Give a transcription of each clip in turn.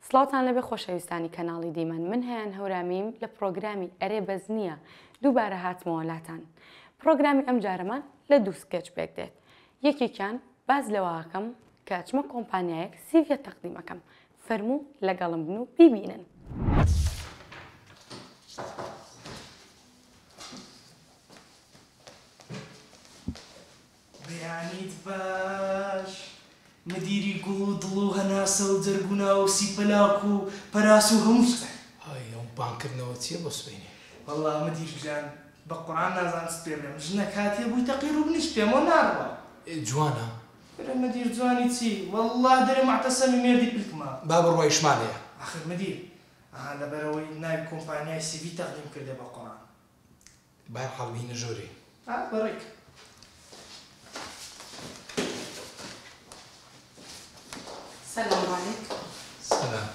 سڵاوتان لەبێ خۆشەویستانی کەناڵی دیمەن من هەیان هەورامیم لە پڕۆگرامی ئەرێ بەس نییە دووبارە هاتمەوە لاتان پڕۆگرامی ئەمجارەمان لە دوو sketch پێک دێت یەکێکیان باس لەوە ئەکەم کە ئەچمە کۆمپانیایەک سیڤیە تەقدیم ئەکەم فەرموو لەگەڵم بن و بیبینن. بەیانیت باش مدیری گوڵ و دڵ و هەناسە و جەرگ و ناو و سیپەلاک و پەراس و هەموو شتێک. ئای ئەم بانگکردنەوە چیە بۆ سبەینێ؟ وەڵا مدیر گیان بە قوڕان نازانم چت پێ بڵێم ژنەک هاتیە بوویتە قیڕ و بنیشت پێمەوە ناڕوا. ئێ جوانە؟ برا مدیر جوانی چی وەڵا دەرێ موعتەسەمی مێردی پلکمە. با بڕوا ئیشمان هەیە. ئاخر مدیر ئەها لەبەرئەوەی ناوی کۆمپانیای سیڤی تەقدیم کردە بە قوڕان. بەهەرحاڵ بینە ژۆرێ. ئا بەڕێک. سلام علیک. سلام.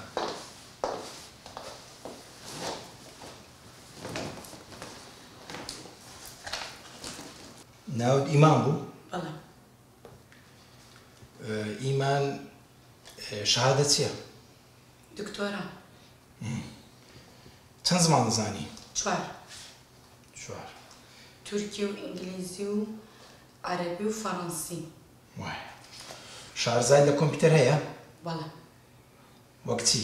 ناوت ئیمان بوو؟ بەڵێ. ئیمان شەهادە چییە؟ دکتۆرا. چەند زمان دەزانی؟ چوار. چوار. تورکی و ئینگلیزی و عەرەبی و فەڕەنسی. وایە. شارەزایت لە کۆمپیوتەر هەیە؟ بەڵێ. وەک چی؟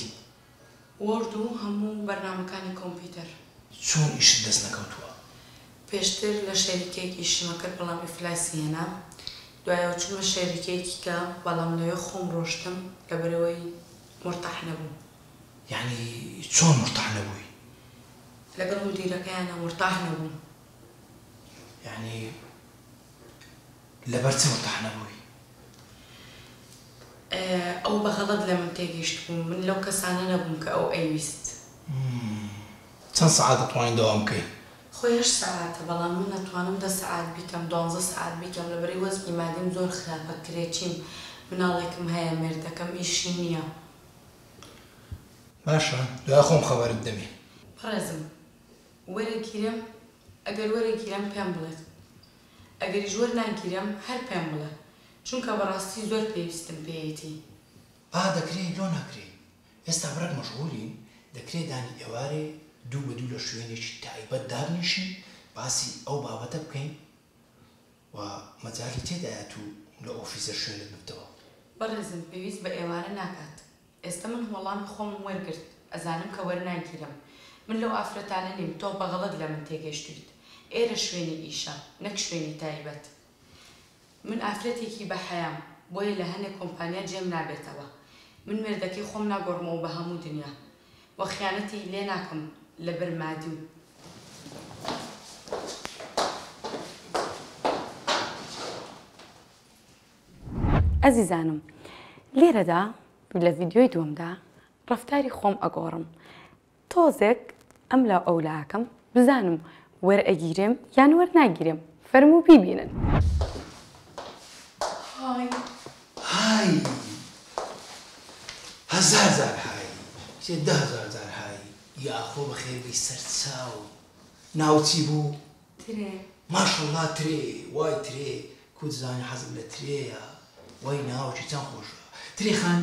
Word و هەموو بەرنامەکانی کۆمپیوتەر. چۆن ئیشت دەست نەکەوتووە؟ پێشتر لە شەریکەیەک ئیشم ئەکرد بەڵام ئیفلاسی هێنا دوایەوە چوومە شەریکەیەکی کە بەڵام لەوێ خۆم ڕۆشتم لەبەرئەوەی مورتاح نەبووم. یەعنی چۆن مورتاح نەبووی؟ لەگەڵ مودیرەکەیانا مورتاح نەبووم. یەعنی لەبەر چ مورتاح نەبووی؟ ئەو بە غەڵەت لە من تێگەیشتبوو، من لەو کەسانە نەبووم کە ئەو ئەیویست. چەند سەعات دەتوانی دەوام بکەی؟ خۆی هەشت سەعاتە، بەڵام من ئەتوانم دە سەعات بیکەم، دوانزە سەعات بیکەم، لەبەرئەوەی وەزعی مادیم زۆر خراپە، کرێچیم، مناڵێکم هەیە، مێردەکەم ئیشی نییە. باشە دوای خۆم خەبەرت دەمێ. بەڕێزم وەرەگیرێم؟ ئەگەر وەرەگیرێم پێم بڵێت، ئەگەریش وەرناگیرێم هەر پێم بڵێ، چونکە بەڕاستی زۆر پێویستم پێیەتی. ئا دەکرێ لۆ ناکرێ ئێستا بڕێک مەشغولین دەکرێ دانی ئێوارێ دوو بە دوو لە شوێنێکی تایبەت دابنیشین باسی ئەو بابەتە بکەین و مەجالی تێدایە توو لە ئۆفیسە شوێنت ببتەوە. بەڕێزم پێویست بە ئێوارە ناکات ئێستە من وەڵامی خۆمم وەرگرت ئەزانم کە وەرناگیرم من لەو ئافرەتانە نیم تۆ بە غەڵەت لە من تێگەیشتویت ئێرە شوێنی ئیشە نەک شوێنی تایبەت من ئافرەتێکی بە حەیام بۆیە لە هەنێ کۆمپانیا جێم نابێتەوە من مێردەکەی خۆم ناگۆڕمەوە بە هەموو دنیا وە خیانەتی لێ ناکەم لەبەر مادی و. ئەزیزانم لێرەدا لە ڤیدیۆی دووەمدا ڕەفتاری خۆم ئەگۆڕم تۆزێک ئەملا و ئەولا ئەکەم بزانم وەرئەگیرێم یان وەرناگیرێم فەرموو بیبینن. های. های هەزار جار های کچێ 10,000 جار های یاخۆ بەخێر بێی سەرچاو ناوت چی بوو؟ ترێ. ماشەڵا ترێ وای ترێ کو دزانی حەزم لە ترێیە وای ناوەکی چەند خۆشە ترێ خان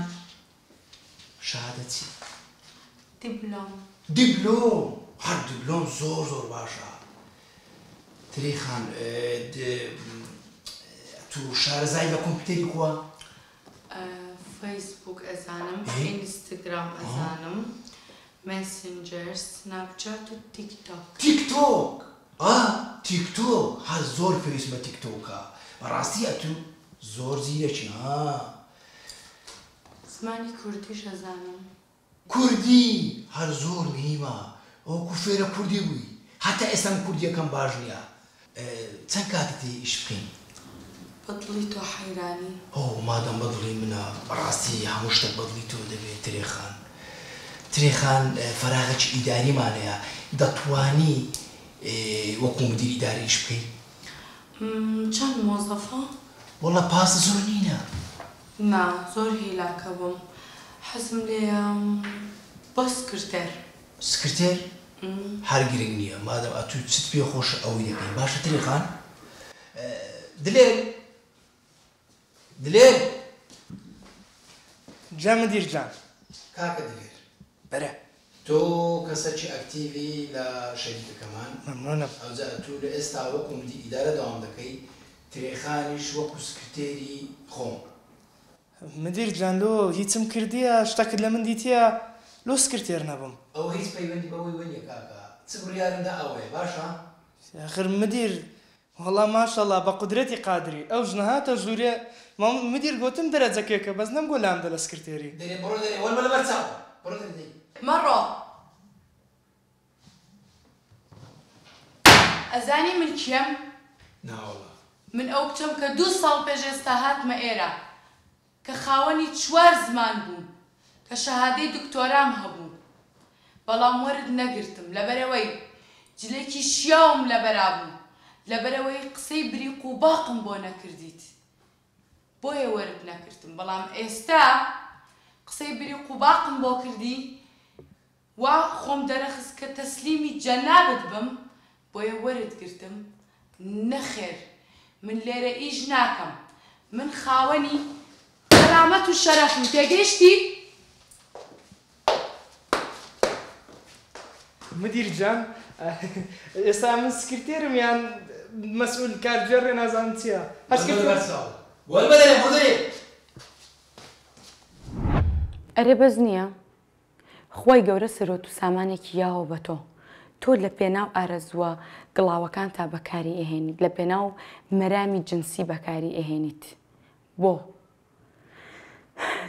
شەهادە چی؟ دیبلۆم. دیبلۆم هەر دیبلۆم زۆر زۆر باشە ترێ خان تو شارەزای لە کۆمپیوتەری کوا؟ فەیسبووک ئەزانم، ئینستگرام ئەزانم، مێسنجەر، سناپچات و تیک تۆک. تیک تۆک ئا تیک تۆک هەر زۆر پێویستم بە تیک تۆکە بەڕاستی ئەتو زۆر زیرەکی ها. زمانی کوردیش ئەزانم. کوردی هەر زۆر مهیمە ئەوەکو فێرە کوردی بووی هەتا ئێستا من کوردیەکەم باش نیە چەند کاتت هەیە ئیش بکەین؟ بە دڵی تۆ حەیرانی. ئۆ مادەم بە دڵی منە بەڕاستی هەموو شتەک بە دڵی تۆ دەبێ ترێ خان ترێ خان فەراغێکی ئیداریمان هەیە دەتوانی وەکو مدیر ئیداری ئیش بکەی؟ چەند مۆزەفە؟ وەڵا پاس زۆر نینە. نا زۆر هیلاکە بووم حەزم لێیە بۆ سکرتێر. سکرتێر؟ هەر گرنگ نییە مادەم ئەتوو چت پێ خۆشە ئەوەی دەکەین باشە ترێ خان دلێر دلێر. جا مدیر جان. کاکە دلێر. بەرێ. تۆ کەسەکی ئەکتیڤی لە شەریکەکەمان. مەمنونم. ئەوجا ئەتوو لە ئێستا وەکو مدیر ئیدارە دەوام دەکەی، ترێخانیش وەکو سکرتێری خۆم. مدیر جان لۆ هیچم کردیە شتەکت لە من دیتیە لۆ سکرتێر نەبم. ئەوە هیچ پەیوەندی بەوەی وە نیە کاکە چ بڕیارم دا ئەوەیە باشە. ئاخر مدیر وەڵا ماشەڵا بە قودرەتی قادری ئەو ژنە هاتە ژوورێ مام مدیر گۆتم دەرەجەکێکە بەس نەمگۆ لام دە لە سکرتێری. دەرێ بڕۆ دەرێ وەرمە لەبەر چاوم بڕۆ دەرێ دەی. مەڕۆ ئەزانی من کێم؟ ناوەڵا. من ئەو کچەم کە دوو ساڵ پێش ئێستا هاتمە ئێرە، کە خاوەنی چوار زمان بووم، کە شەهادەی دکتۆرام هەبوو، بەڵام وەرت نەگرتم لەبەرئەوەی جلێکی شیاوم لەبەرا بوو، لەبەرئەوەی قسەی بریق و باقم بۆ نەکردیت بۆیە وەرت نەکرتم، بەڵام ئێستا قسەی بریق و باقم بۆ کردی وا خۆم دەرەخست کە تەسلیمی جەنابت بم بۆیە وەرت گرتم، نەخێر من لێرە ئیش ناکەم من خاوەنی کەرامەت و شەرەفم تێگەیشتی؟ مدیر جان ئێستا من سکرتێرم یان مەسئول کارگێڕێ نازانم چیە هەر سکرتێر. ئەرێ بەس نیە خوای گەورە سەروەت و سامانێکی یاوە بە تۆ، تۆ لە پێناو ئارەزووە گڵاوەکانتا بەکاری ئەهێنیت، لە پێناو مەرامی جنسی بەکاری ئەهێنیت. بۆ؟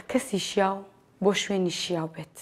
کەسی شیاو بۆ شوێنی شیاو بێت.